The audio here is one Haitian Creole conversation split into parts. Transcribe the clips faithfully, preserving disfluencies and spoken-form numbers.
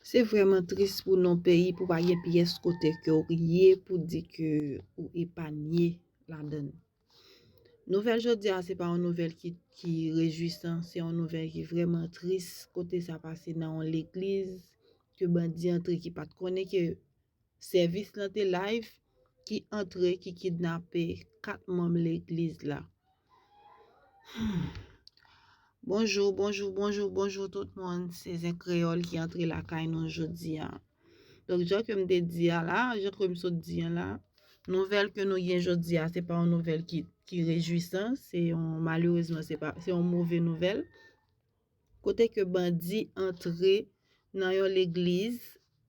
Se vrèman tris pou nou peyi, pou pa gen pyès kote ke w ye pou di ke ou epanye ladan l. Nouvèl jodi a, se pa yon nouvèl ki, ki rejwisan, se yon nouvèl ki vrèman tris. Kote sa pase nan yon legliz, ke bandi antre ki pa t konnen ke sèvis lan te live, ki antre, ki kidnape kat manm legliz la. Hmm. Bonjou, bonjou, bonjou, bonjou tout moun. Se Zen Kreyòl ki antre lakay nou jodi a. Donk, jan ke m te di a la, jan ke m sot di an la, nouvèl ke nou gen jodi a, se pa yon nouvèl ki, ki rejwisan, se yon, malerezman, se pa, se yon move nouvèl. Kote ke bandi antre nan yon legliz,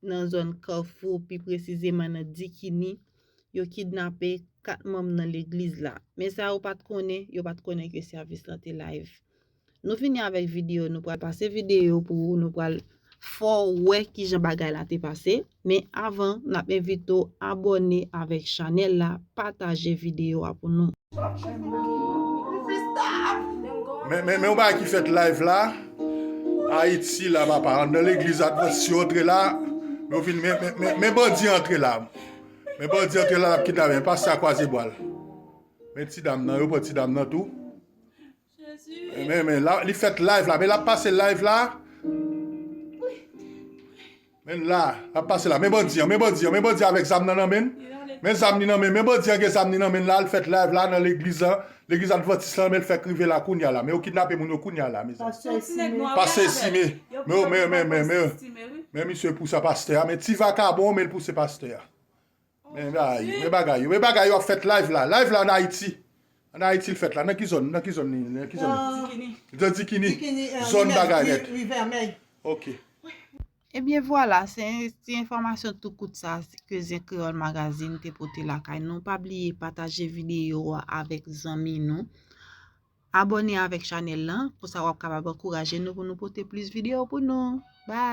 nan zòn Kafou, pi presizeman nan Dikini, yo kidnape kat manm nan legliz la. Men sa yo pa t konnen, yo pa t konnen ke sèvis lan te live. Nou vini avèk videyo, nou pral pase videyo pou ou, nou pral fè w wè kijan bagay la te pase. Men avan, n ap envite w abòne avèk chanèl la, pataje videyo a pou nou. Men, men, men yon bagay ki fèt live la, Ayiti la, papa, anndan legliz Advantis yo antre la, yo vin, men, men, men, men bandi antre la. Men bandi antre la, l ap kidnape, men pastè a kwaze bwa l. Men ti dam nan, yo pran ti dam nan tou. Men, men, la, li fèt live la, men l ap pase live la. Men la, l ap pase la, men bandi an, men bandi an, men bandi an avèk zam nan nan men l. Men zam li nan men, men bandi an gen zam li nan men l la, l fèt live la nan legliz la, legliz Advantis la, men l fèk rive la kounye a la, men yo kidnape moun yo kounye a la, mezanmi. Pastè Esime. Pastè Esime. Men, men, men, men, men, men misye pouse pastè a, men ti vakabon, men l pouse pastè a. Men bagay, men bagay yo, men bagay yo ap fèt live la, live la an Ayiti. An Ayiti l fèt la, nan ki zòn, nan ki zòn li, nan ki zòn? Nan Dikini. Zòn bagay nèt. Ok. Ebyen vwala, se ti enfòmasyon tou kout sa ke Zen Kreyòl Magazine te pote lakay nou. Pa bliye pataje videyo a avèk zanmi nou. Abòne avèk chanèl lan, konsa w ap kapab ankouraje nou pou nou pote plis videyo pou nou. Bye!